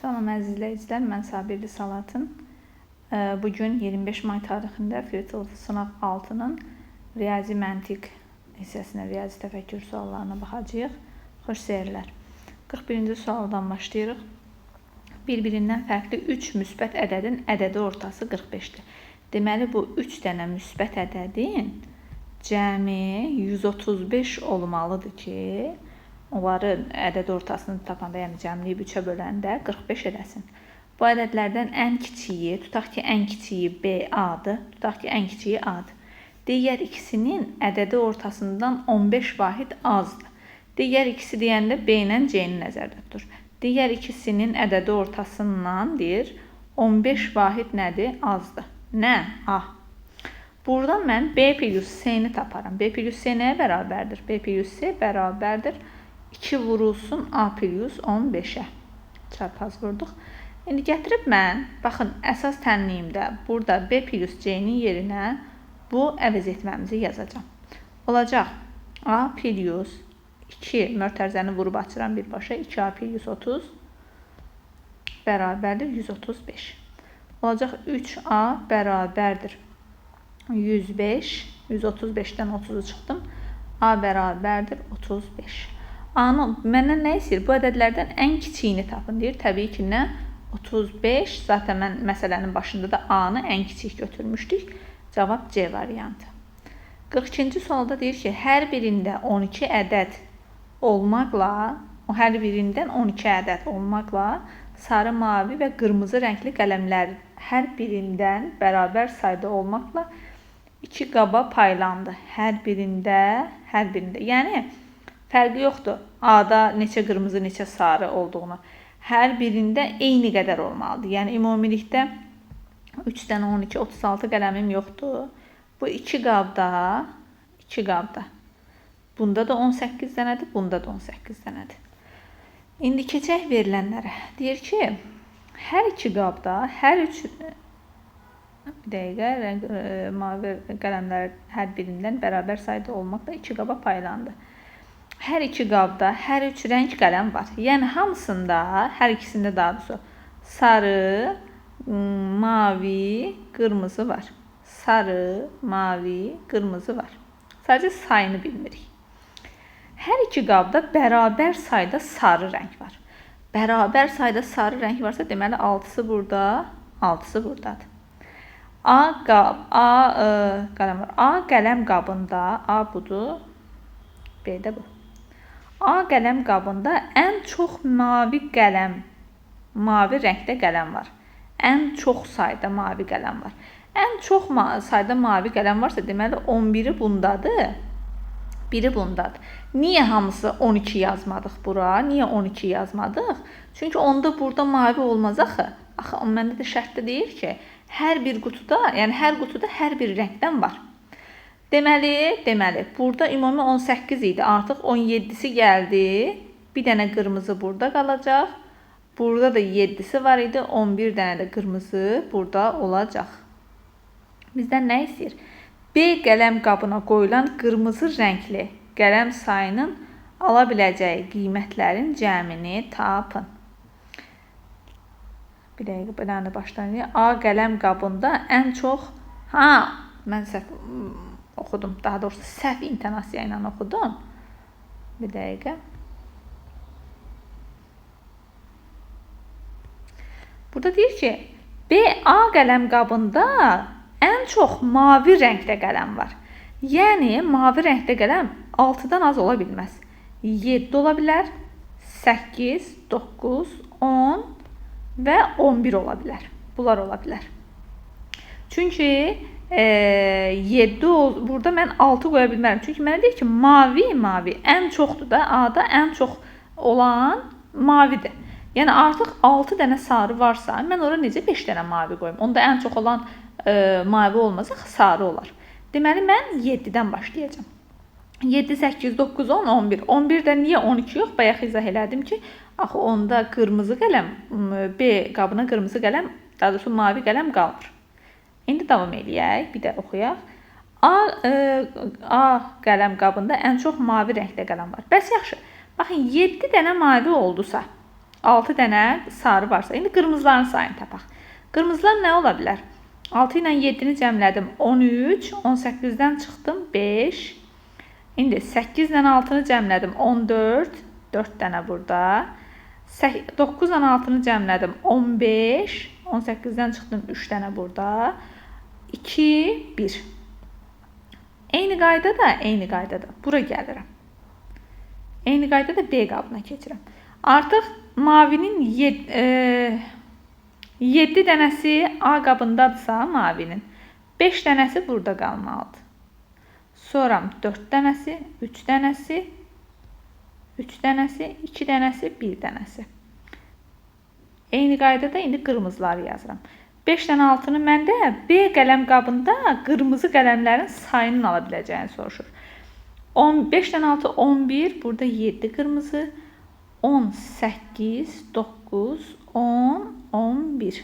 Salam əziz izləyicilər, mən Sabirli Salatın. Bugün 25 may tarixində Fritl sınaq 6-nın riyazi məntiq hissəsinə, riyazi təfəkkür suallarına baxacağıq. Xoş seyirlər. 41-ci sualdan başlayırıq. Bir-birindən fərqli 3 müsbət ədədin ədədi ortası 45-dir. Deməli, bu 3 dənə müsbət ədədin cəmi 135 olmalıdır ki, onların ədəd ortasını tapanda, yəni cəmləyib 3-ə böləndə 45 eləsin. Bu ədədlərdən ən kiçiyi, tutaq ki, ən kiçiyi BA-dır, tutaq ki, ən kiçiyi A-dır. Digər ikisinin ədədi ortasından 15 vahid azdır. Digər ikisi deyəndə B ilə C-ni nəzərdə tutur. Digər ikisinin ədədi ortasından deyir, 15 vahid nədir? Azdır. Nə? A. Buradan mən B plus C-ni taparam. B plus C nəyə bərabərdir? B plus C bərabərdir 2 vurulsun A plus 15-ə. Çarpaz vurduq. İndi gətirib mən, baxın, əsas tənliyimdə burada B plus C-nin yerinə bu əvəz etməmizi yazacağam. Olacaq A plus 2, mörtərzəni vurub açıram birbaşa, 2A plus 30 bərabərdir 135. Olacaq 3A bərabərdir 105, 135-dən 30-u çıxdım, A bərabərdir 35. A-nı məndən nə istəyir? Bu ədədlərdən ən kiçiyini tapın deyir. Təbii ki, nə? 35. Zaten mən məsələnin başında da A-nı ən kiçik götürmüşdük. Cavab C variantı. 42-ci sualda deyir ki, hər birində 12 ədəd olmaqla, hər birindən 12 ədəd olmaqla sarı, mavi və qırmızı rəngli qələmlər hər birindən bərabər sayda olmaqla 2 qaba paylandı. Hər birində, hər birində. Yəni, fərqi yoxdur A-da neçə qırmızı, neçə sarı olduğunu. Hər birində eyni qədər olmalıdır. Yəni, ümumilikdə 3 dənə 12, 36 qələmim yoxdur. Bu 2 qabda, 2 qabda. Bunda da 18 dənədir, bunda da 18 dənədir. İndi keçək verilənlərə. Deyir ki, hər iki qabda, hər üç... Bir dəqiqə, rəng, mavi qələmlər hər birindən bərabər sayda olmaqla 2 qaba paylandı. Hər iki qabda hər üç rəng qələm var. Yəni, hamısında, hər ikisində daha doğrusu sarı, mavi, qırmızı var. Sarı, mavi, qırmızı var. Sadəcə sayını bilmirik. Hər iki qabda bərabər sayda sarı rəng var. Bərabər sayda sarı rəng varsa, deməli, 6-sı burada, 6-sı buradadır. A, qab, A, qələm var. A qələm qabında, A budur, B də bu. A qələm qabında ən çox mavi qələm, mavi rəngdə qələm var. Ən çox sayda mavi qələm var. Ən çox sayda mavi qələm varsa, deməli 11-i bundadır, biri bundadır. Niyə hamısı 12 yazmadıq bura? Niyə 12 yazmadıq? Çünki onda burada mavi olmaz axı. Axı, məndə də şərtdə deyir ki, hər bir qutuda, yəni hər qutuda hər bir rəngdən var. Deməli, burada ümumi 18 idi. Artıq 17-si gəldi. Bir dənə qırmızı burada qalacaq. Burada da 7-si var idi. 11 dənə də qırmızı burada olacaq. Bizdən nə istəyir? B qələm qabına qoyulan qırmızı rəngli qələm sayının ala biləcəyi qiymətlərin cəmini tapın. Bir dəqiqə, bir dənə də başdan eləyək. A qələm qabında ən çox... Ha, mən səhv oxudum. Daha doğrusu səhv intonasiya ilə oxudum. Bir dəqiqə. Burada deyir ki, B, A qələm qabında ən çox mavi rəngdə qələm var. Yəni, mavi rəngdə qələm 6-dan az ola bilməz. 7 ola bilər, 8, 9, 10 və 11 ola bilər. Bunlar ola bilər. Çünki 7, burada mən 6 qoya bilmərəm. Çünki mənə deyir ki, mavi, mavi ən çoxdur da, A-da ən çox olan mavidir. Yəni, artıq 6 dənə sarı varsa, mən ora necə 5 dənə mavi qoyum? Onda ən çox olan mavi olmaz, axı sarı olar. Deməli, mən 7-dən başlayacağam. 7, 8, 9, 10, 11. 11-də niyə 12 yox? Bayaq izah elədim ki, axı onda qırmızı qələm, B qabına qırmızı qələm, daha doğrusu mavi qələm qalmır. İndi davam eləyək, bir də oxuyaq. A qələm qabında ən çox mavi rəngdə qələm var. Bəs yaxşı, baxın, 7 dənə mavi oldusa, 6 dənə sarı varsa, indi qırmızıların sayını tapaq. Qırmızılar nə ola bilər? 6 ilə 7-ni cəmlədim 13, 18-dən çıxdım 5. İndi 8 ilə 6-nı cəmlədim 14, 4 dənə burada. 9 ilə 6-nı cəmlədim 15, 18-dən çıxdım 3 dənə burada. 2, 1. Eyni qaydada bura gəlirəm. Eyni qaydada B qabına keçirəm. Artıq mavinin 7 dənəsi A qabındadırsa mavinin, 5 dənəsi burada qalmalıdır. Sonra 4 dənəsi, 3 dənəsi, 3 dənəsi, 2 dənəsi, 1 dənəsi. Eyni qaydada indi qırmızıları yazıram. 5 dənə altını məndə B qələm qabında qırmızı qələmlərin sayının ala biləcəyini soruşur. 5 dənə 6, 11, burada 7 qırmızı, 18, 9, 10, 11.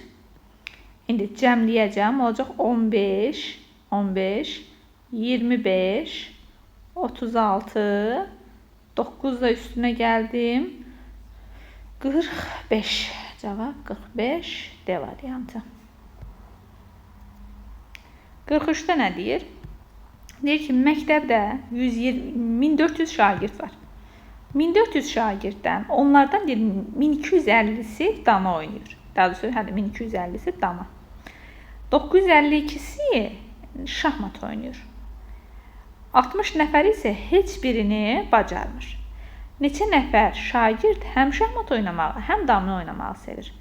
İndi cəmləyəcəm, olacaq 15, 15, 25, 36, 9 da üstünə gəldim, 45. Cavab 45, D variantı. 43-də nə deyir? Deyir ki, məktəbdə 1400 şagird var. 1400 şagirddən, onlardan deyir, 1250-si dama oynayır. Daha doğrusu, hələ 1250-si dama. 952-si şahmat oynayır. 60 nəfər isə heç birini bacarmır. Neçə nəfər şagird həm şahmat oynamağı, həm damını oynamağı sevir.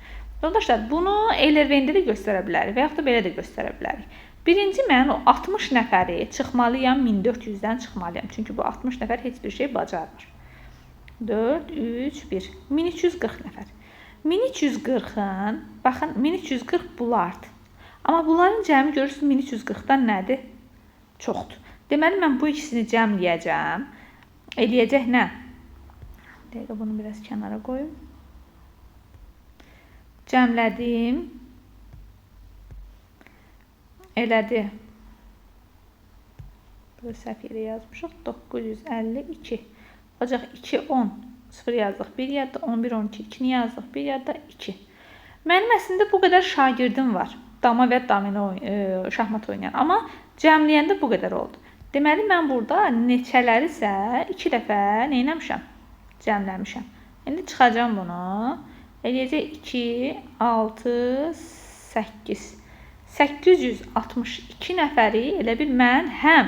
Yoldaşlar, bunu Eyler-Venndə də göstərə bilərik və yaxud da belə də göstərə bilərik. Birinci, mən o 60 nəfəri çıxmalıyam, 1400-dən çıxmalıyam. Çünki bu 60 nəfər heç bir şey bacarmır. 4, 3, 1. 1340 nəfər. 1340-ın, baxın, 1340 bulardır. Amma bunların cəmi görürsünüz 1340-dan nədir? Çoxdur. Deməli, mən bu ikisini cəmləyəcəm. Eləyəcək nə? Dəqiqə, bunu biraz kənara qoyum. Cəmlədim. Elədi. Burada səhv yerə yazmışıq. 952. Olacaq 2, 10. 0 yazdıq 1 yadda, 11, 12, 2-ni yazdıq 1 yadda, 2. Mənim əslində bu qədər şagirdim var. Dama və domino, şahmat oynayan. Amma cəmləyəndə bu qədər oldu. Deməli, mən burada neçələrisə 2 dəfə nə eləmişəm? Cəmləmişəm. İndi çıxacağam bunu. Eləyəcək 2, 6, 8. 862 nəfəri elə bil mən həm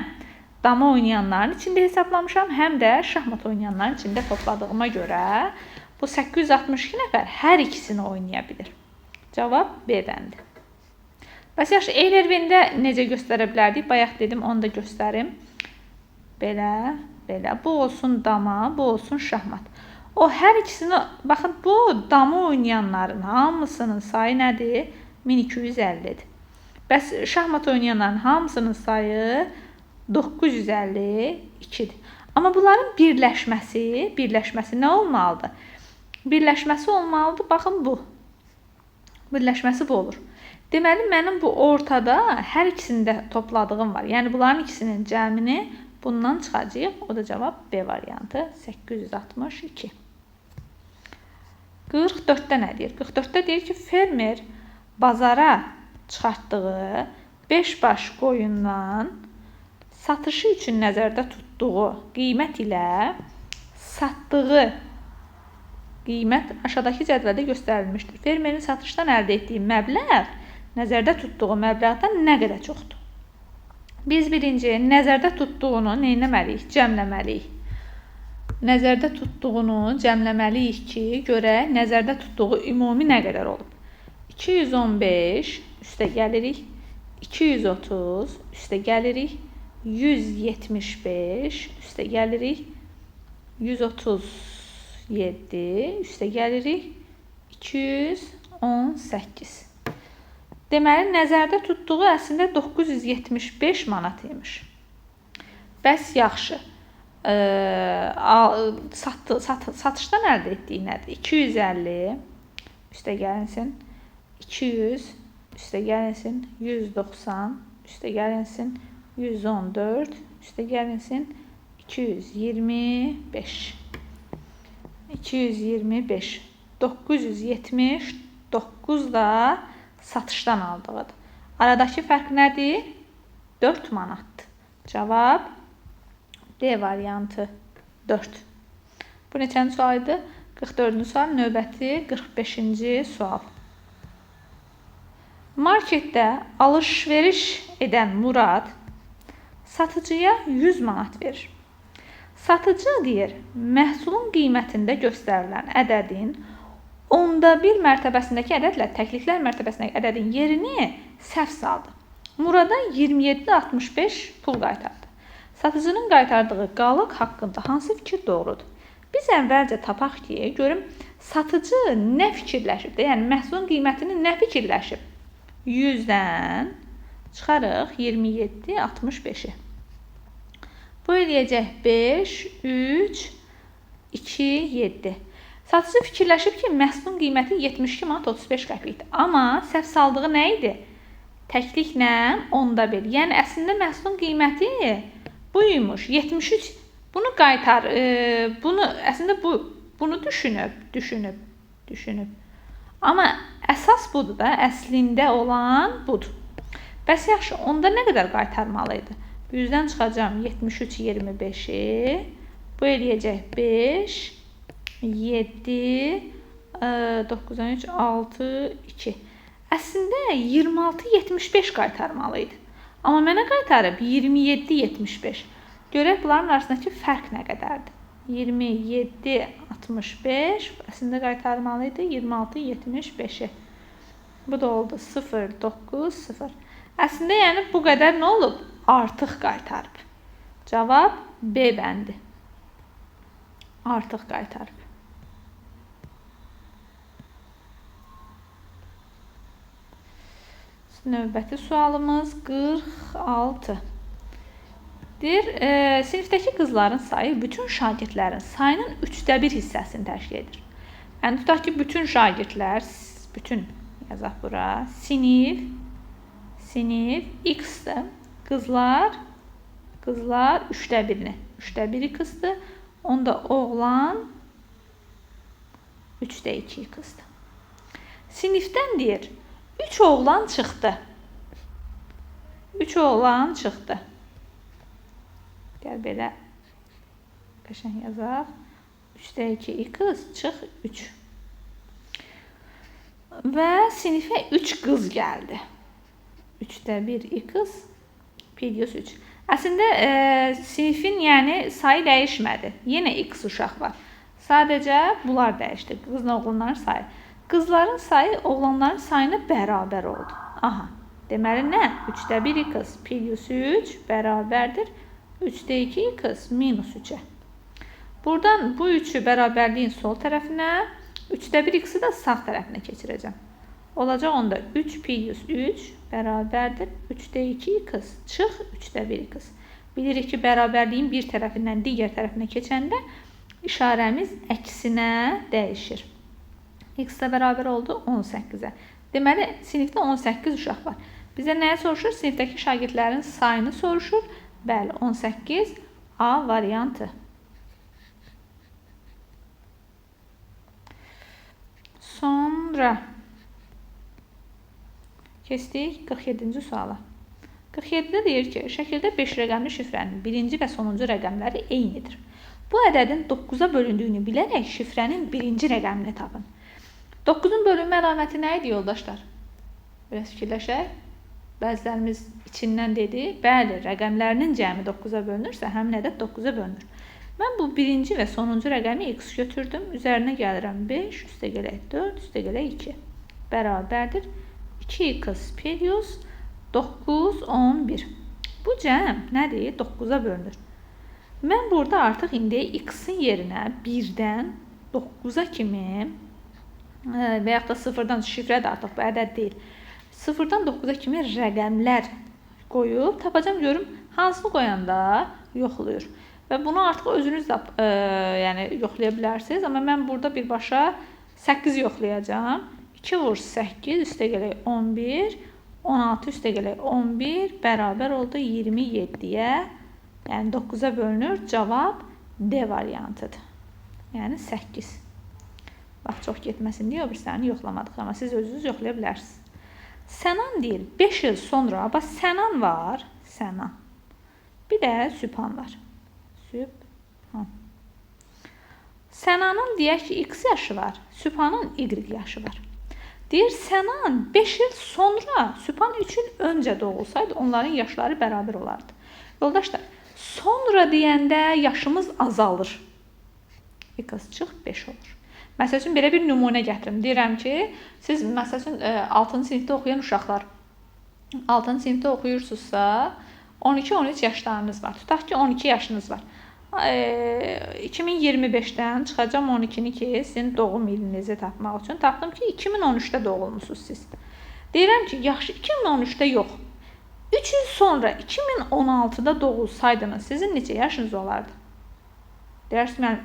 dama oynayanların içində hesablamışam, həm də şahmat oynayanların içində topladığıma görə bu 862 nəfər hər ikisini oynaya bilir. Cavab B bəndi. Bəs yaxşı, Eyler-Venndə necə göstərə bilərdik? Bayaq dedim, onu da göstərim. Belə, belə. Bu olsun dama, bu olsun şahmat. O hər ikisini, baxın, bu dama oynayanların hamısının sayı nədir? 1250-dir. Bəs şahmat oynayanların hamısının sayı 952-dir. Amma bunların birləşməsi nə olmalıdır? Birləşməsi olmalıdır, baxın bu. Birləşməsi bu olur. Deməli, mənim bu ortada hər ikisini də topladığım var. Yəni, bunların ikisinin cəmini bundan çıxacağıq. O da cavab B variantı 862. 44-də nə deyir? 44-də deyir ki, fermer bazara çıxartdığı 5 baş qoyundan satışı üçün nəzərdə tutduğu qiymət ilə satdığı qiymət aşağıdakı cədvəldə göstərilmişdir. Fermerin satışdan əldə etdiyi məbləğ nəzərdə tutduğu məbləğdən nə qədər çoxdur? Biz birinci nəzərdə tutduğunu nə etməliyik? Cəmləməliyik. Nəzərdə tutduğunu cəmləməliyik ki, görək nəzərdə tutduğu ümumi nə qədər olub. 215 üstə gəlirik, 230 üstə gəlirik, 175 üstə gəlirik, 137 üstə gəlirik, 218. Deməli, nəzərdə tutduğu əslində 975 manat imiş. Bəs yaxşı, satışdan əldə etdiyi nədir? 250 üstə gəlinsin, 200 üstə gəlinsin, 190 üstə gəlinsin, 114 üstə gəlinsin, 225. 225. 979 da satışdan aldığıdır. Aradakı fərq nədir? 4 manatdır. Cavab D variantı 4. Bu neçənci sual idi? 44-cü sual, növbəti 45-ci sual. Marketdə alış-veriş edən Murad satıcıya 100 manat verir. Satıcı deyir, məhsulun qiymətində göstərilən ədədin 1/10 mərtəbəsindəki ədədlə təkliklər mərtəbəsindəki ədədin yerini səhv saldı. Murada 27,65 pul qaytardı. Satıcının qaytardığı qalıq haqqında hansı fikir doğrudur? Biz əvvəlcə tapaq ki, görüm satıcı nə fikirləşib də, yəni məhsulun qiymətini nə fikirləşib? 100-dən çıxarıq 27,65-i. Bu eləyəcək 5, 3, 2, 7. Satıcı fikirləşib ki, məhsulun qiyməti 72 manat 35 qəpikdir. Amma səhv saldığı nə idi? Təkliklə 1/10. Yəni əslində məhsulun qiyməti buymuş. 73. Bunu qaytar, bunu əslində bunu düşünüb. Amma əsas budur da, əslində olan budur. Bəs yaxşı, onda nə qədər qaytarmalı idi? 100-dən çıxacağam 73,25-i. Bu eləyəcək 5, 7, 9, 3, 6, 2. Əslində 26,75 qaytarmalı idi. Amma mənə qaytarıb 27,75. Görək bunların arasındakı fərq nə qədərdir? 27,65 əslində qaytarmalı idi 26,75-i. Bu da oldu 0,9, 0. Əslində yəni bu qədər nə olub? Artıq qaytarıb. Cavab B bəndi. Artıq qaytarıb. Növbəti sualımız 46. Deyir, sinifdəki qızların sayı bütün şagirdlərin sayının 1/3 hissəsini təşkil edir. Yəni, tutaq ki, bütün şagirdlər, bütün yazaq bura, sinif x-dir. Qızlar 1/3-ni, 1/3 x-dir. Onda oğlan 2/3 x-dir. Sinifdən deyir, 3 oğlan çıxdı. 3 oğlan çıxdı. Gəl belə qəşəng yazaq. 2/3 x çıx 3. Və sinifə 3 qız gəldi. 1/3 x plus 3. Əslində sinifin yəni sayı dəyişmədi. Yenə x uşaq var. Sadəcə bunlar dəyişdi. Qızla oğlanların sayı. Qızların sayı oğlanların sayına bərabər oldu. Aha. Deməli nə? 1/3 x plus 3 bərabərdir 2/3 x minus 3-ə. Buradan bu 3-ü bərabərliyin sol tərəfinə, 1/3 x-i də sağ tərəfinə keçirəcəm. Olacaq onda 3 plus 3 bərabərdir 2/3 x çıx 1/3 x. Bilirik ki, bərabərliyin bir tərəfindən digər tərəfinə keçəndə işarəmiz əksinə dəyişir. X də bərabər oldu 18-ə. Deməli, sinifdə 18 uşaq var. Bizə nəyə soruşur? Sinifdəki şagirdlərin sayını soruşur. Bəli, 18 A variantı. Sonra keçdik 47-ci suala. 47-də deyir ki, şəkildə 5 rəqəmli şifrənin birinci və sonuncu rəqəmləri eynidir. Bu ədədin 9-a bölündüyünü bilərək şifrənin birinci rəqəmini tapın. 9-un bölünmə əlaməti nə idi yoldaşlar? Biraz fikirləşək. Bəzilərimiz içindən dedi, bəli, rəqəmlərinin cəmi 9-a bölünürsə, həmin ədəd 9-a bölünür. Mən bu birinci və sonuncu rəqəmi x götürdüm. Üzərinə gəlirəm 5, üstə gələk 4, üstə gələk 2. Bərabərdir 2x plus 9, 11. Bu cəm nədir? 9-a bölünür. Mən burada artıq indi x-in yerinə 1-dən 9-a kimi və yaxud da 0-dan, şifrə də artıq bu ədəd deyil, 0-dan 9-a kimi rəqəmlər qoyub tapacam, görüm hansını qoyanda yoxlayır. Və bunu artıq özünüz də yəni yoxlaya bilərsiniz. Amma mən burada birbaşa 8 yoxlayacağam. 2 vur 8 üstə gələk 11, 16 üstə gələk 11 bərabər oldu 27-yə. Yəni 9-a bölünür. Cavab D variantıdır. Yəni 8 Bax, çox getməsin deyə o birisini yoxlamadıq, amma siz özünüz yoxlaya bilərsiniz. Sənan deyir, 5 il sonra, bax, Sənan var, Sənan. Bir də Sübhan var. Sübhan. Sənanın deyək ki, X yaşı var, Sübhanın Y yaşı var. Deyir, Sənan 5 il sonra, Sübhan 3 il öncə doğulsaydı, onların yaşları bərabər olardı. Yoldaşlar, sonra deyəndə yaşımız azalır. X çıx 5 olur. Məsəl üçün, belə bir nümunə gətirim. Deyirəm ki, siz, məsəl üçün, 6-cı sinifdə oxuyan uşaqlar, 6-cı sinifdə oxuyursunuzsa, 12-13 yaşlarınız var. Tutaq ki, 12 yaşınız var. 2025-dən çıxacam 12-ni ki, sizin doğum ilinizi tapmaq üçün. Tapdım ki, 2013-də doğulmusunuz siz. Deyirəm ki, yaxşı, 2013-də yox. 3 il sonra 2016-da doğulsaydınız, sizin neçə yaşınız olardı? Deyirsiniz, mənim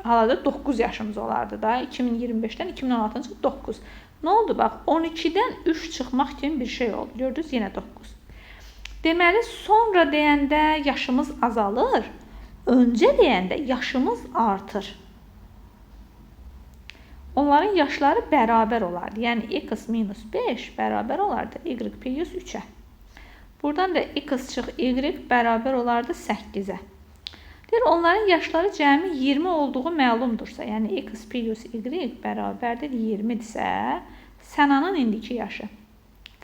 hal-hazırda 9 yaşımız olardı da. 2025-dən 2016-dan çıxıb 9. Nə oldu? Bax, 12-dən 3 çıxmaq kimi bir şey oldu. Gördünüz, yenə 9. Deməli, sonra deyəndə yaşımız azalır. Öncə deyəndə yaşımız artır. Onların yaşları bərabər olardı. Yəni, x minus 5 bərabər olardı y plus 3-ə. Buradan da x çıx y bərabər olardı 8-ə. Deyir, onların yaşları cəmi 20 olduğu məlumdursa, yəni x plus y bərabərdir 20-dirsə, Sənanın indiki yaşı.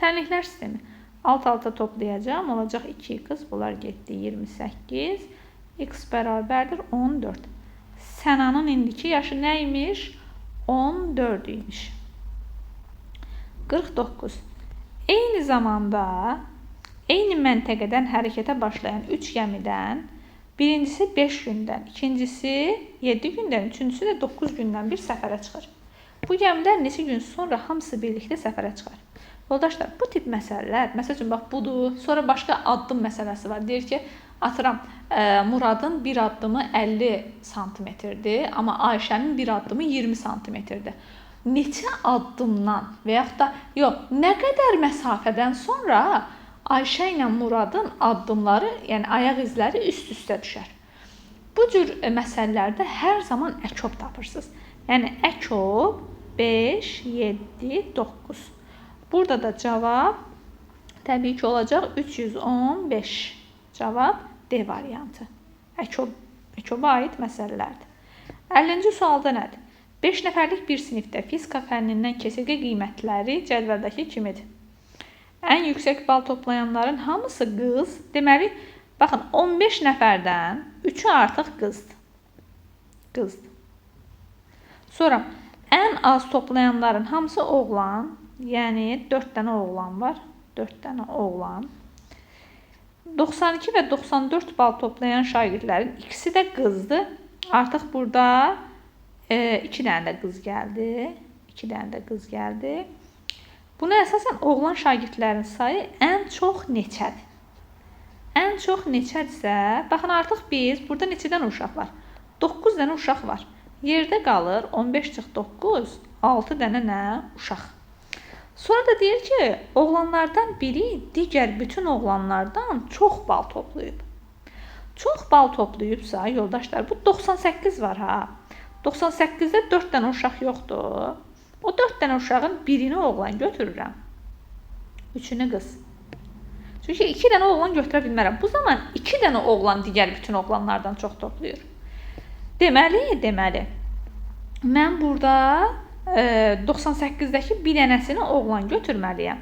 Tənliklər sistemi. Alt-alta toplayacağam. Olacaq 2x, bunlar getdi 28. X bərabərdir 14. Sənanın indiki yaşı nə imiş? 14 imiş. 49. Eyni zamanda, eyni məntəqədən hərəkətə başlayan 3 gəmidən birincisi 5 gündən, ikincisi 7 gündən, üçüncüsü də 9 gündən bir səfərə çıxır. Bu gəmilər neçə gün sonra hamısı birlikdə səfərə çıxar. Yoldaşlar, bu tip məsələlər, məsəl üçün, bax, budur, sonra başqa addım məsələsi var. Deyir ki, atıram, Muradın bir addımı 50 santimetrdir, amma Ayşənin bir addımı 20 santimetrdir. Neçə addımdan və yaxud da, yox, nə qədər məsafədən sonra Ayşə ilə Muradın addımları, yəni ayaq izləri üst-üstə düşər. Bu cür məsələlərdə hər zaman əkob tapırsınız. Yəni, əkob 5, 7, 9. Burada da cavab təbii ki, olacaq 315. Cavab D variantı. Əkoba aid məsələlərdir. 50-ci sualda nədir? 5 nəfərlik bir sinifdə fizika fənnindən keçirgə qiymətləri cədvəldəki kimidir? Ən yüksək bal toplayanların hamısı qız. Deməli, baxın, 15 nəfərdən 3-ü artıq qızdır. Qızdır. Sonra, ən az toplayanların hamısı oğlan. Yəni, 4 dənə oğlan var. 4 dənə oğlan. 92 və 94 bal toplayan şagirdlərin ikisi də qızdır. Artıq burada 2 dənə də qız gəldi. 2 dənə də qız gəldi. Buna əsasən oğlan şagirdlərin sayı ən çox neçədir? Ən çox neçədirsə, baxın, artıq biz burada neçə dənə uşaq var? 9 dənə uşaq var. Yerdə qalır 15 çıx 9, 6 dənə nə? Uşaq. Sonra da deyir ki, oğlanlardan biri digər bütün oğlanlardan çox bal toplayıb. Çox bal toplayıbsa, yoldaşlar, bu 98 var ha. 98-də 4 dənə uşaq yoxdur. O 4 dənə uşağın birini oğlan götürürəm. Üçünü qız. Çünki 2 dənə oğlan götürə bilmərəm. Bu zaman 2 dənə oğlan digər bütün oğlanlardan çox toplayır. Deməli, mən burada 98-dəki bir dənəsini oğlan götürməliyəm.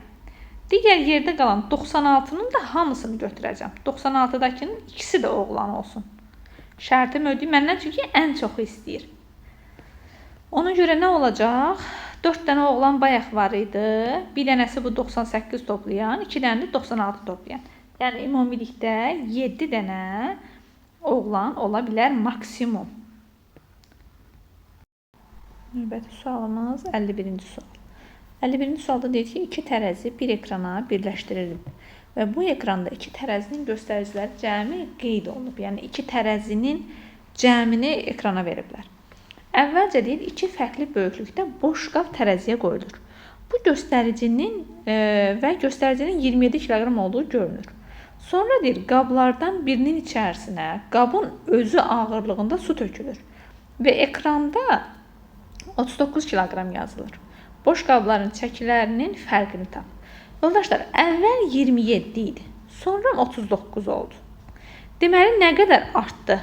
Digər yerdə qalan 96-nın da hamısını götürəcəm. 96-dakının ikisi də oğlan olsun. Şərtimi ödəyim məndən, çünki ən çoxu istəyir. Ona görə nə olacaq? 4 dənə oğlan bayaq var idi. Bir dənəsi bu 98 toplayan, 2 dənə də 96 toplayan. Yəni, ümumilikdə 7 dənə oğlan ola bilər maksimum. Növbəti sualımız 51-ci sual. 51-ci sualda deyir ki, iki tərəzi bir ekrana birləşdirilib və bu ekranda iki tərəzinin göstəriciləri cəmi qeyd olunub. Yəni, iki tərəzinin cəmini ekrana veriblər. Əvvəlcə deyir, iki fərqli böyüklükdə boş qab tərəziyə qoyulur. Bu göstəricinin və göstəricinin 27 kiloqram olduğu görünür. Sonra deyir, qablardan birinin içərisinə qabın özü ağırlığında su tökülür və ekranda 39 kiloqram yazılır. Boş qabların çəkilərinin fərqini tap. Yoldaşlar, əvvəl 27 idi. Sonra 39 oldu. Deməli, nə qədər artdı?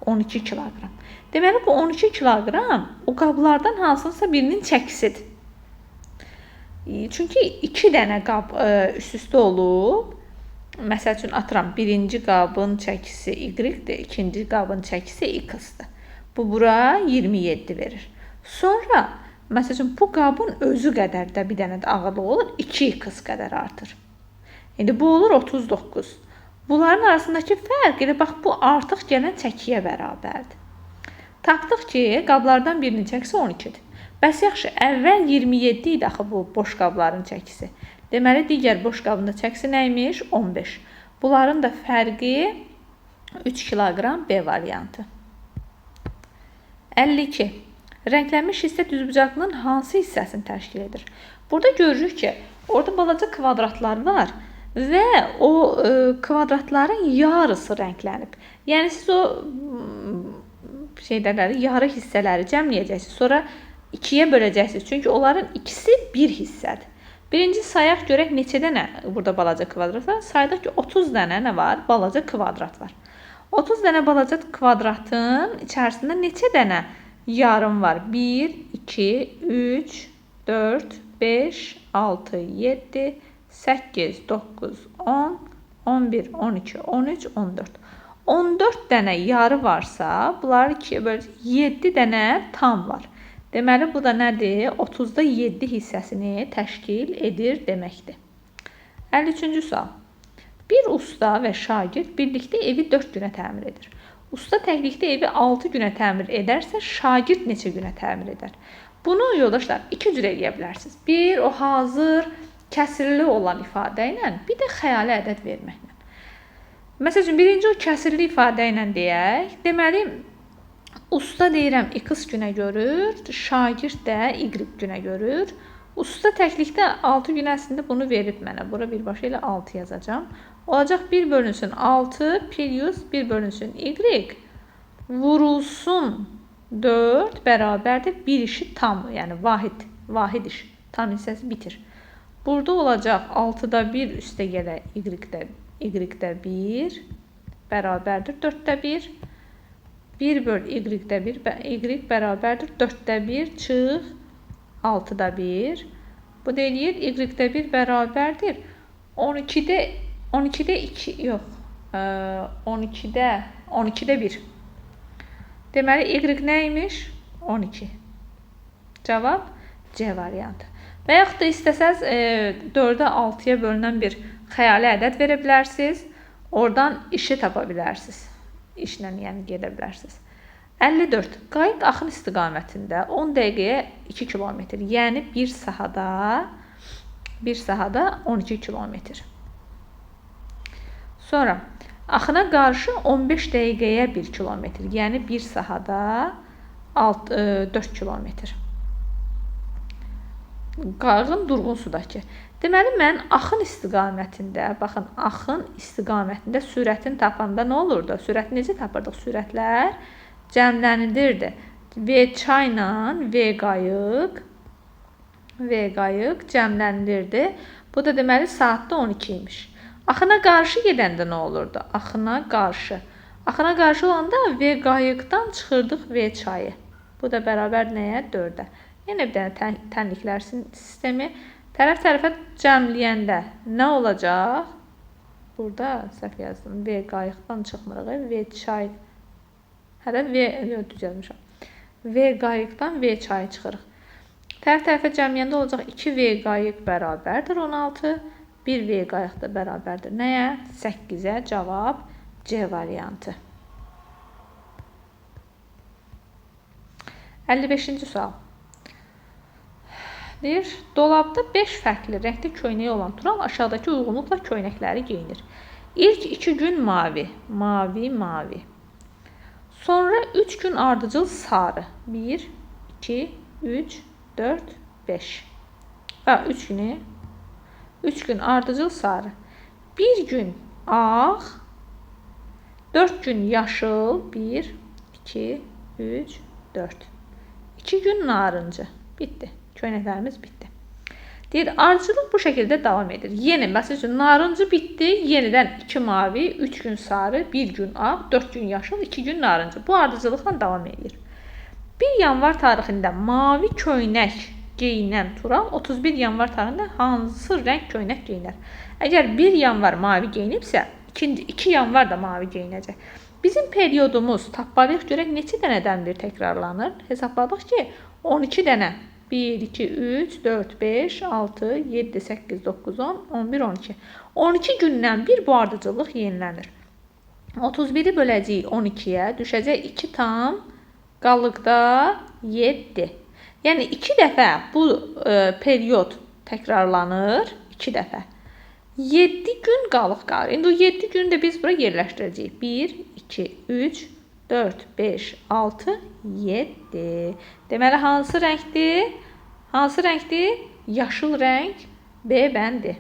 12 kiloqram. Deməli, bu 12 kiloqram o qablardan hansınsa birinin çəkisidir. Çünki 2 dənə qab üst-üstə olub. Məsəl üçün, atıram, birinci qabın çəkisi Y-dir, ikinci qabın çəkisi X-dir. Bu, bura 27 verir. Sonra, məsəl üçün, bu qabın özü qədər də bir dənə də ağırlığı olur, 2X qədər artır. İndi bu olur 39. Bunların arasındakı fərq, elə bax, bu artıq gələn çəkiyə bərabərdir. Tapdıq ki, qablardan birinin çəkisi 12-dir. Bəs yaxşı, əvvəl 27 idi axı bu boş qabların çəkisi. Deməli, digər boş qabın da çəkisi nə imiş? 15. Bunların da fərqi 3 kiloqram B variantı. 52. Rənglənmiş hissə düzbucaqlının hansı hissəsini təşkil edir? Burada görürük ki, orada balaca kvadratlar var və o kvadratların yarısı rənglənib. Yəni, siz o şeyləri, yarı hissələri cəmləyəcəksiniz. Sonra 2-yə böləcəksiniz. Çünki onların ikisi bir hissədir. Birinci sayaq görək neçə dənə burada balaca kvadrat var. Saydıq ki, 30 dənə nə var? Balaca kvadrat var. 30 dənə balaca kvadratın içərisində neçə dənə yarım var? 1, 2, 3, 4, 5, 6, 7, 8, 9, 10, 11, 12, 13, 14. 14 dənə yarı varsa, bunları 2-yə böləcək, 7 dənə tam var. Deməli, bu da nədir? 30-da 7 hissəsini təşkil edir deməkdir. 53-cü sual. Bir usta və şagird birlikdə evi 4 günə təmir edir. Usta təklikdə evi 6 günə təmir edərsə, şagird neçə günə təmir edər? Bunu, yoldaşlar, iki cür eləyə bilərsiniz. Bir, o hazır, kəsirli olan ifadə ilə, bir də xəyali ədəd verməklə. Məsəl üçün, birinci o kəsirli ifadə ilə deyək. Deməli, usta deyirəm X günə görür, şagird də Y günə görür. Usta təklikdə 6 gün əslində bunu verib mənə. Bura birbaşa elə 6 yazacağam. Olacaq 1 bölünsün 6 plus 1 bölünsün Y vurulsun 4 bərabərdir bir işi tam, yəni vahid iş, tam hissəsi bitir. Burada olacaq 6-da 1 üstə gələ Y-də 1 bərabərdir 4-də 1. 1 böl Y-də 1, Y bərabərdir 4-də 1 çıx 6-da 1. Bu da eləyir Y-də 1 bərabərdir 12-də 2, yox, 12-də 1. Deməli, Y nə imiş? 12. Cavab C variantı. Və yaxud da istəsəz 4-ə 6-ya bölünən bir xəyali ədəd verə bilərsiniz. Oradan işi tapa bilərsiniz. İşlə yəni gedə bilərsiniz. 54. Qayıq axın istiqamətində 10 dəqiqəyə 2 kilometr. Yəni bir sahada 12 kilometr. Sonra axına qarşı 15 dəqiqəyə 1 kilometr. Yəni bir sahada 4 kilometr. Qayığın durğun sudakı. Deməli, mən axın istiqamətində, baxın, axın istiqamətində sürətini tapanda nə olurdu? Sürəti necə tapırdıq? Sürətlər cəmlənilirdi. V çayla V qayıq cəmlənilirdi. Bu da deməli, saatda 12 imiş. Axına qarşı gedəndə nə olurdu? Axına qarşı. Axına qarşı olanda V qayıqdan çıxırdıq V çayı. Bu da bərabər nəyə? 4-ə. Yenə bir dənə tənliklər sistemi. Tərəf-tərəfə cəmləyəndə nə olacaq? Burada səhv yazdım. V qayıqdan çıxmırıq. V çay. Hələ V, yox, düz yazmışam. V qayıqdan V çayı çıxırıq. Tərəf-tərəfə cəmləyəndə olacaq 2V qayıq bərabərdir 16. 1V qayıq da bərabərdir nəyə? 8-ə. Cavab C variantı. 55-ci sual. Deyir, dolabda 5 fərqli rəngdə köynəyi olan Tural aşağıdakı uyğunluqla köynəkləri geyinir. İlk 2 gün mavi, mavi, mavi. Sonra 3 gün ardıcıl sarı. 1, 2, 3, 4, 5. 3 günü. 3 gün ardıcıl sarı. 1 gün ağ, 4 gün yaşıl. 1, 2, 3, 4. 2 gün narıncı. Bitdi. Köynəklərimiz bitdi. Deyir, ardıcıllıq bu şəkildə davam edir. Yenə, məsəl üçün, narıncı bitdi, yenidən 2 mavi, 3 gün sarı, 1 gün ağ, 4 gün yaşıl, 2 gün narıncı. Bu ardıcıllıqla davam edir. 1 yanvar tarixində mavi köynək geyinən Tural 31 yanvar tarixində hansı rəng köynək geyinər? Əgər 1 yanvar mavi geyinibsə, 2 yanvar da mavi geyinəcək. Bizim periodumuz tapmalıyıq görək neçə dənədən bir təkrarlanır. Hesabladıq ki, 12 dənə. 1, 2, 3, 4, 5, 6, 7, 8, 9, 10, 11, 12. 12 gündən bir bu ardıcıllıq yenilənir. 31-i böləcəyik 12-yə, düşəcək 2 tam qalıqda 7. Yəni 2 dəfə bu period təkrarlanır, 2 dəfə. 7 gün qalıq qalır. İndi o 7 günü də biz bura yerləşdirəcəyik. 1, 2, 3, 4, 5, 6, 7. Deməli, hansı rəngdir? Hansı rəngdir? Yaşıl rəng B bəndi.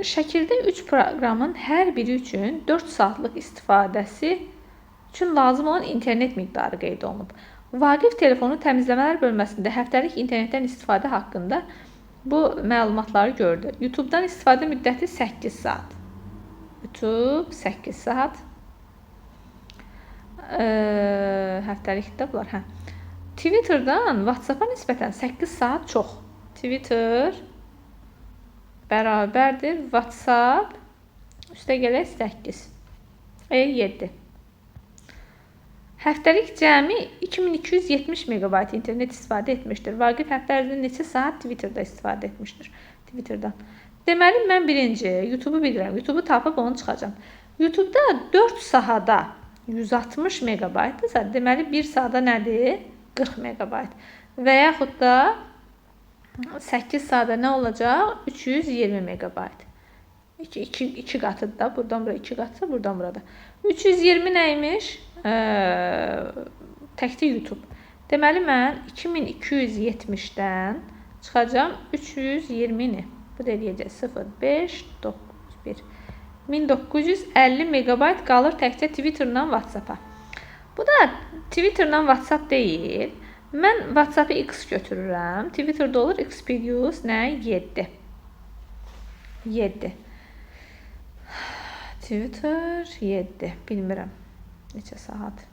Şəkildə 3 proqramın hər biri üçün 4 saatlıq istifadəsi üçün lazım olan internet miqdarı qeyd olunub. Vaqif telefonu təmizləmələr bölməsində həftəlik internetdən istifadə haqqında bu məlumatları gördü. YouTube-dan istifadə müddəti 8 saat. YouTube 8 saat. Həftəlikdir bunlar. Hə. Twitterdan WhatsApp-a nisbətən 8 saat çox. Twitter bərabərdir WhatsApp üstə gələk 8. 7. Həftəlik cəmi 2270 megabayt internet istifadə etmişdir. Vaqif həftə ərzində neçə saat Twitterda istifadə etmişdir? Twitterdan. Deməli, mən birinci YouTube-u bilirəm. YouTube-u tapıb onu çıxacağam. YouTube-da 4 sahada 160 megabaytdırsa, deməli 1 sahada nədir? 40 megabayt. Və yaxud da 8 sahada nə olacaq? 320 megabayt. 2 qatıdır da. Buradan bura 2 qatsa, buradan burada. 320 nəymiş? Təkcə YouTube. Deməli, mən 2270-dən çıxacağam 320-ni. Bu da eləyəcək 0, 5, 9, 1. 1950 megabayt qalır təkcə Twitter'dan WhatsApp-a. Bu da Twitter'dan WhatsApp deyil. Mən WhatsApp-ı X götürürəm. Twitter'da olur X plus nə? 7. 7. Twitter 7. Bilmirəm. Neçə saat?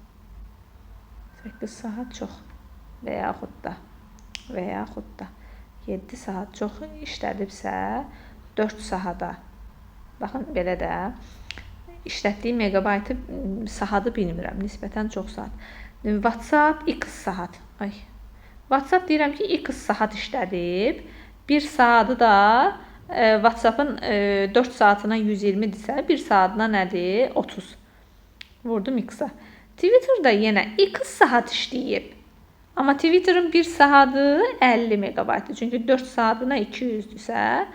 8 saat çox. Və yaxud da 7 saat çox işlədibsə 4 sahada. Baxın, belə də işlətdiyi megabaytı saatı bilmirəm. Nisbətən çox saat. WhatsApp x saat. Ay. WhatsApp deyirəm ki, x saat işlədib. 1 saatı da WhatsApp-ın 4 saatına 120-dirsə, 1 saatına nədir? 30. Vurdum x-a. Twitter'da yenə x saat işləyib. Amma Twitter'ın 1 saatı 50 megabaytdır. Çünki 4 saatına 200-dürsə,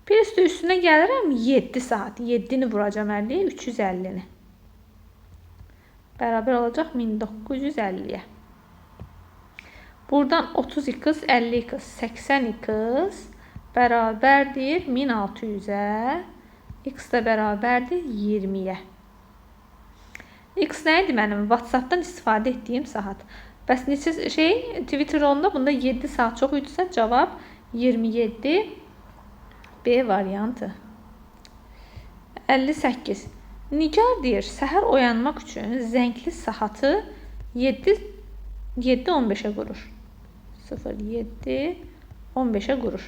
bir üstünə gəlirəm 7 saat. 7-ni vuracam 50-yə, 350-ni. Bərabər olacaq 1950-yə. Buradan 30x, 50x, 80x bərabərdir 1600-ə. X də bərabərdir 20-yə. X nə idi mənim? WhatsApp-dan istifadə etdiyim saat. Bəs neçə şey? Twitter onda bunda 7 saat çox idisə cavab 27 B variantı. 58. Nigar deyir, səhər oyanmaq üçün zəngli saatı 7:15-ə qurur. 07:15-ə qurur.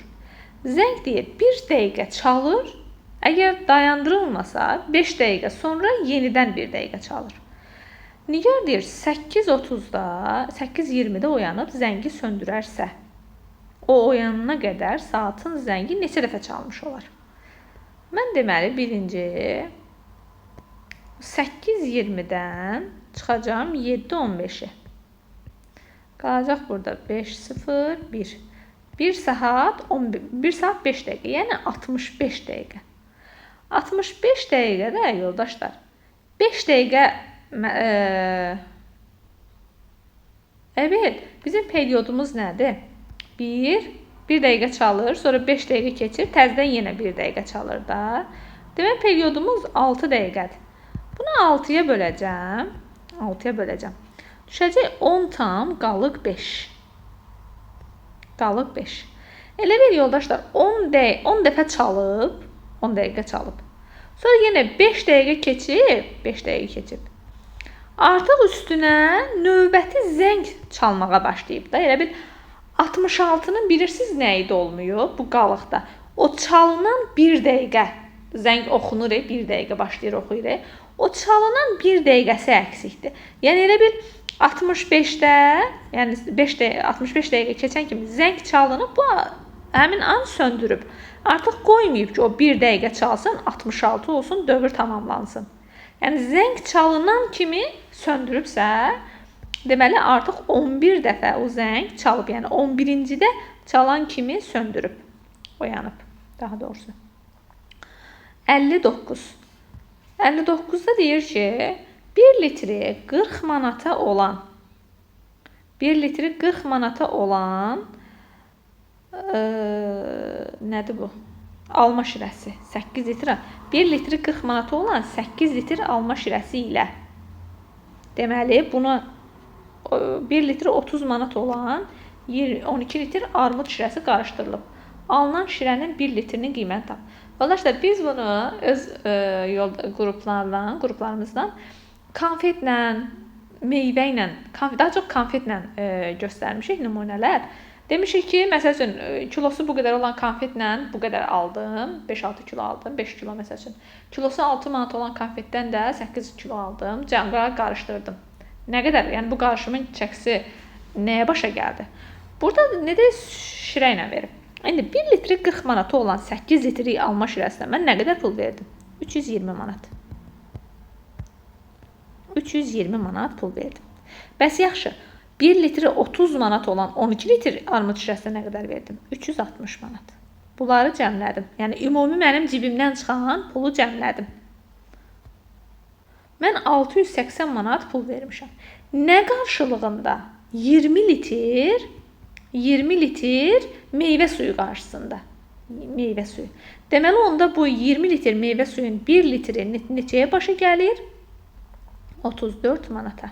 Zəng deyir, 1 dəqiqə çalır. Əgər dayandırılmasa 5 dəqiqə sonra yenidən 1 dəqiqə çalır. Nigar deyir, 8:30-da, 8:20-də oyanıb zəngi söndürərsə, o oyanana qədər saatın zəngi neçə dəfə çalmış olar? Mən deməli, birinci 8:20-dən çıxacağam 7:15-i. Qalacaq burada 5, 0, 1. 1 saat, 1 saat 5 dəqiqə, yəni 65 dəqiqə. 65 dəqiqədə yoldaşlar, 5 dəqiqə evet, bizim periodumuz nədir? 1 dəqiqə çalır, sonra 5 dəqiqə keçir, təzədən yenə 1 dəqiqə çalır da. Demək, periodumuz 6 dəqiqədir. Bunu 6-ya böləcəm. 6-ya böləcəm. Düşəcək 10 tam qalıq 5. Qalıq 5. Elə bil yoldaşlar 10 dəfə çalıb, 10 dəqiqə çalıb. Sonra yenə 5 dəqiqə keçib, 5 dəqiqə keçib. Artıq üstünə növbəti zəng çalmağa başlayıb da. Elə bil 66-nın bilirsiniz nə idi olmayıb bu qalıqda. O çalınan 1 dəqiqə zəng oxunur, 1 dəqiqə başlayır oxuyur. O çalınan 1 dəqiqəsi əksikdir. Yəni elə bil 65-də, yəni 65 dəqiqə keçən kimi zəng çalınıb, bu həmin an söndürüb. Artıq qoymayıb ki, o 1 dəqiqə çalsın, 66 olsun, dövr tamamlansın. Yəni zəng çalınan kimi söndürübsə, deməli artıq 11 dəfə o zəng çalıb. Yəni 11-cidə çalan kimi söndürüb, oyanıb daha doğrusu. 59. 59-da deyir ki, 1 litri 40 manata olan 1 litri 40 manata olan nədir bu? Alma şirəsi 8 litr. 1 litri 40 manata olan 8 litr alma şirəsi ilə. Deməli, buna 1 litri 30 manat olan 12 litr armud şirəsi qarışdırılıb. Alınan şirənin 1 litrinin qiymətini tap. Arkadaşlar, biz bunu öz qruplarımızdan konfetlə, meyvə ilə, daha çox konfetlə göstərmişik nümunələr. Demişik ki, məsəl üçün, kilosu bu qədər olan konfetlə bu qədər aldım, 5-6 kilo aldım, 5 kilo məsəl üçün. Kilosu 6 manat olan konfetdən də 8 kilo aldım, cəmqara qarışdırdım. Nə qədər? Yəni bu qarışımın çəkisi nəyə başa gəldi? Burada nə də şirə ilə verib. İndi 1 litri 40 manata olan 8 litrik alma şirəsinə mən nə qədər pul verdim? 320 manat. 320 manat pul verdim. Bəs yaxşı, 1 litri 30 manat olan 12 litr armud şirəsinə nə qədər verdim? 360 manat. Bunları cəmlədim. Yəni ümumi mənim cibimdən çıxan pulu cəmlədim. Mən 680 manat pul vermişəm. Nə qarşılığında? 20 litr meyvə suyu qarşısında. Meyvə suyu. Deməli, onda bu 20 litr meyvə suyun 1 litri neçəyə başa gəlir? 34 manata.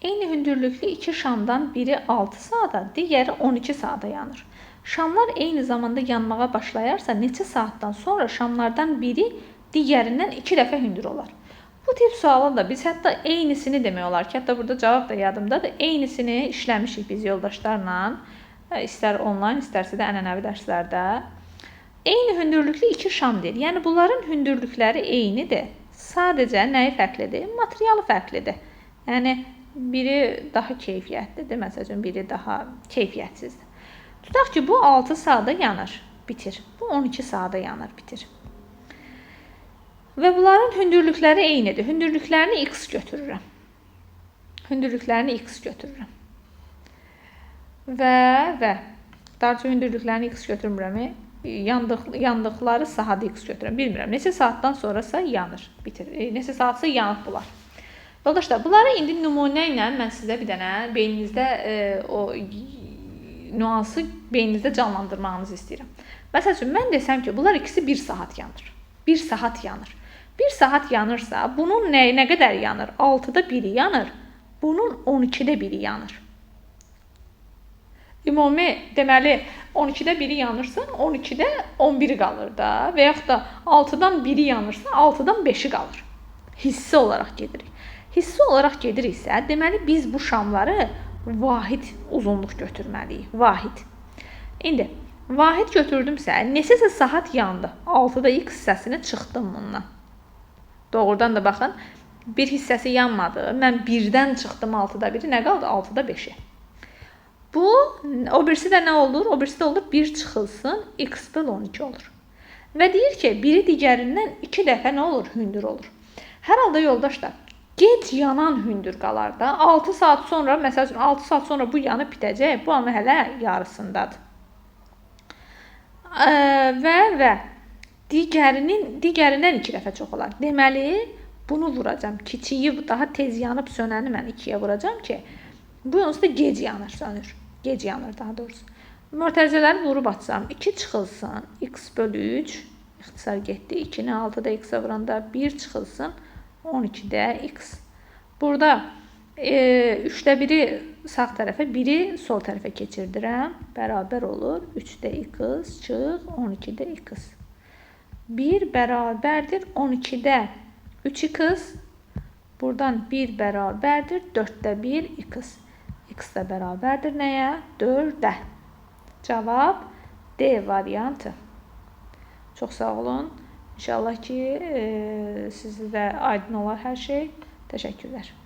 Eyni hündürlüklü iki şamdan biri 6 saata, digəri 12 saata yanır. Şamlar eyni zamanda yanmağa başlayarsa, neçə saatdan sonra şamlardan biri digərindən 2 dəfə hündür olar. Bu tip suala da biz hətta eynisini demək olar ki, hətta burada cavab da yadımdadır. Eynisini işləmişik biz yoldaşlarla, istər onlayn, istərsə də ənənəvi dərslərdə. Eyni hündürlüklü iki şam deyir. Yəni bunların hündürlükləri eynidir. Sadəcə nəyi fərqlidir? Materialı fərqlidir. Yəni biri daha keyfiyyətlidir, məsəl üçün biri daha keyfiyyətsizdir. Tutaq ki, bu 6 saata yanır, bitir. Bu 12 saata yanır, bitir. Və bunların hündürlükləri eynidir. Hündürlüklərini x götürürəm. Hündürlüklərini x götürürəm. Və daha çox hündürlüklərini x götürmürəm. Yandıqları sahada x götürürəm. Bilmirəm. Neçə saatdan sonrasa yanır, bitir. Neçə saatsa yanıb bunlar. Yoldaşlar, bunları indi nümunə ilə mən sizə bir dənə beyninizdə o nüansı beyninizdə canlandırmağınızı istəyirəm. Məsəl üçün, mən desəm ki, bunlar ikisi 1 saat yanır. 1 saat yanır. 1 saat yanırsa, bunun nə qədər yanır? 6-da 1-i yanır. Bunun 12-də 1-i yanır. Ümumi, deməli, 12-də 1-i yanırsa, 12-də 11-i qalır da. Və yaxud da 6-dan 1-i yanırsa, 6-dan 5-i qalır. Hissi olaraq gedirik. Hissi olaraq gediriksə, deməli, biz bu şamları vahid uzunluq götürməliyik. Vahid. İndi, vahid götürdümsə, neçəsə saat yandı. 6-da x hissəsini çıxdım bundan. Doğrudan da baxın, bir hissəsi yanmadı. Mən 1-dən çıxdım 6-da 1-i. Nə qaldı? 6-da 5-i. Bu, o birisi də nə olur? O birisi də olur 1 çıxılsın, x böl 12 olur. Və deyir ki, biri digərindən 2 dəfə nə olur? Hündür olur. Hər halda yoldaşlar, gec yanan hündür qalar da. 6 saat sonra, məsəl üçün 6 saat sonra bu yanıb bitəcək. Bu amma hələ yarısındadır. Və digərindən 2 dəfə çox olar. Deməli, bunu vuracam. Kiçiyi daha tez yanıb sönəni mən 2-yə vuracam ki, bu onsuz da gec yanır, sönür. Gec yanır daha doğrusu. Mötərizələri vurub atsam, 2 çıxılsın, x bölü 3, ixtisar getdi. 2-ni 6-da x-ə vuranda 1 çıxılsın, 12-də x. Burada 3-də 1-i sağ tərəfə, 1-i sol tərəfə keçirdirəm. Bərabər olur. 3-də x çıx 12-də x. 1 bərabərdir 12-də 3x. Buradan 1 bərabərdir 4-də 1 x. X də bərabərdir nəyə? 4-ə. Cavab D variantı. Çox sağ olun. İnşallah ki, sizə də aydın olar hər şey. Təşəkkürlər.